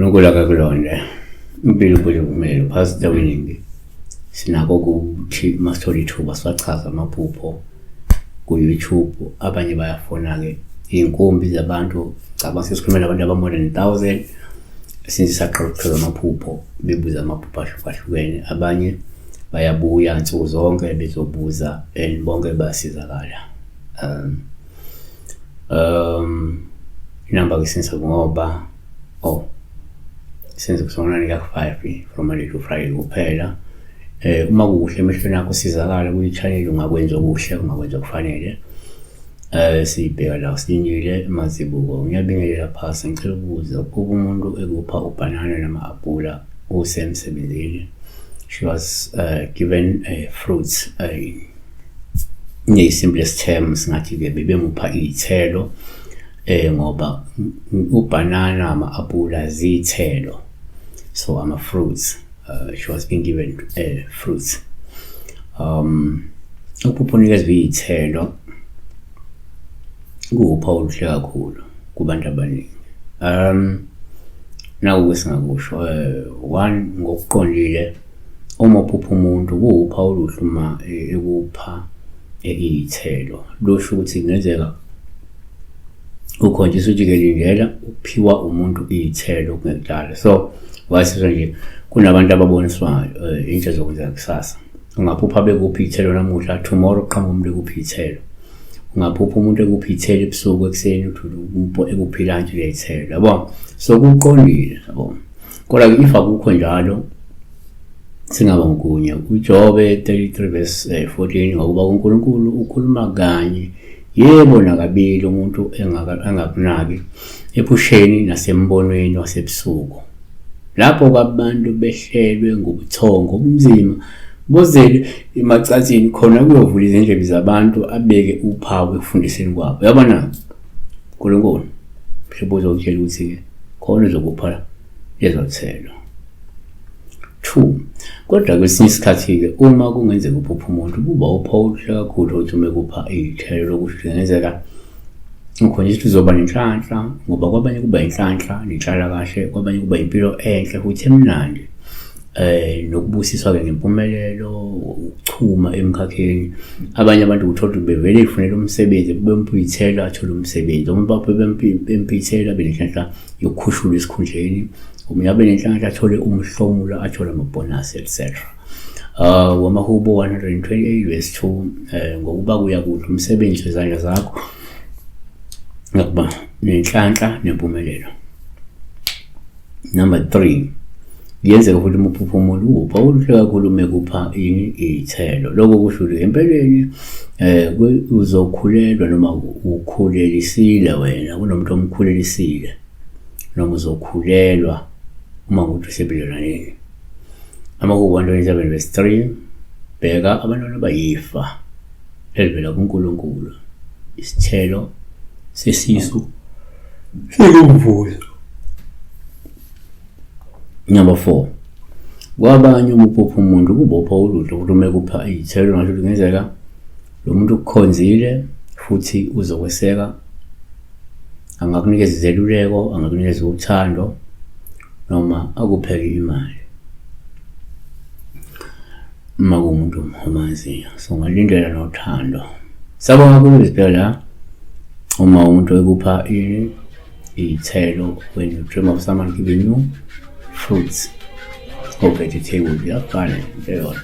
uNkulunkulu akakulonde. Impilo kuhle Pastor Winning. Sinako ukuthi masithola ithuba siwachaza amaphupho ku-YouTube, abanye bayafona-ke iy'nkumbi zabantu. Cabanga sesikhuluma nabantu aba-more than 1000 since saqala ukuchaza amaphupho, bebuza amaphupho ahlukahlukene. Abanye bayabuya nsuku zonke bezobuza and bonke bayasizakala. Inamba-ke senza ngoba senze kusukela ka-5 from Monday to Friday kuphela. Uma kukuhle emehlweni akho sizakala kwi-channel, ungakwenza okuhle, ungakwenza okufanele. Sibheka la sinyile Mazibuko. Ngiyabingelela phasi, ngicela ukubuza ukuba umuntu ekupha ubhanana nama-apula usemsebenzini. She was given fruits, in the simplest terms ngathi-ke bebemupha iy'thelo, ngoba ubhanana ama-apula ziy'thelo, so ama-fruits. She was being given fruits. Uphupho unikezwe iy'thelo kuwuphawu oluhle kakhulu kubantu abaningi. Naku-ke singakusho, one, ngokuqondile uma uphupha umuntu kuwuphawu oluhle uma ekupha iy'thelo. Lusho ukuthi kungenzeka ukhonjiswa ukuthi-ke lindela ukuphiwa umuntu iy'thelo kungekudala. So wasizwa nje kunabantu ababoniswayo into ezokwenzeka kusasa. Ungaphupha bekuphi iy'thelo namuhla, tomorrow kuqhamuka umuntu ekuphi iy'thelo. Ungaphupha umuntu ekuphi iy'thelo ebusuku, ekuseni uthole umuntu ekuphi ilantshi ley'thelo, yabo. So kuqondile, yabo. Kodwa-ke if akukho njalo singaba ngokunye. UJobe 33 verse 14, ngokuba uNkulunkulu ukhuluma kanye, yebo nakabili, umuntu engakunaki ephusheni nasembonweni wasebusuku. Lapho kwabantu behlelwe ngubuthongo obunzima bozele emacansini, khona kuyovula izindlebe zabantu, abeke uphawu ekufundiseni kwabo. Yabona uNkulunkulu mhlawumbe uzokutshela ukuthi-ke khona uzokupha lezo thelo. 2, kodwa kwesinye isikhathi-ke uma kungenzeka uphupha umuntu kuba uphawu oluhle kakhulu ukuthi uma ekupha iy'thelo, lokusho kungenzeka ukhonjiswa ukuthi uzoba nenhlanhla, ngoba kwabanye kuba inhlanhla nenhlala kahle, kwabanye kuba impilo enhle futhi emnandi, nokubusiswa-ke ngempumelelo, ukuchuma emkhakheni. Abanye abantu uthola ukuthi bevele ifunela umsebenzi, bempha iy'thelo athole umsebenzi, omunye bempha iy'thelo abe nenhlanhla yokukhushulwa esikhundleni, omunye abe nenhlanhla athole umhlomulo, athole amabhonasi etc. Wamahubo 128 verse 2, ngokuba kuya kudla umsebenzi wezandla zakho, ngokuba nenhlanhla nempumelelo. Number 3, kuyenzeka futhi uma uphupha umuntu upha oluhle kakhulu uma ekupha ini iy'thelo. Lokho kusho ukuthi empeleni uzokhulelwa noma ukhulelisile wena, kunomuntu omkhulelisile noma uzokhulelwa uma ukuthi usebudlelwaneni. Amahubo 127 verse 3, bheka abantwana bayifa elivela kuNkulunkulu, isithelo sesisu singumvuzo. Number 4, kwabanye uma uphupha umuntu kubopha uludla ukuthi uma ekupha iy'thelo, ngasho ukuthi kungenzeka lo muntu ukukhonzile futhi uzokweseka, angakunikeza izeluleko, angakunikeza uthando noma akupheke imali uma kuwumuntu omaziyo. So ungalindela nothando. Sabonga kakhulu izibheka uma umuntu ekupha iy'thelo, when you dream of someone giving you fruits or vegetables, iyafana into eyodwa.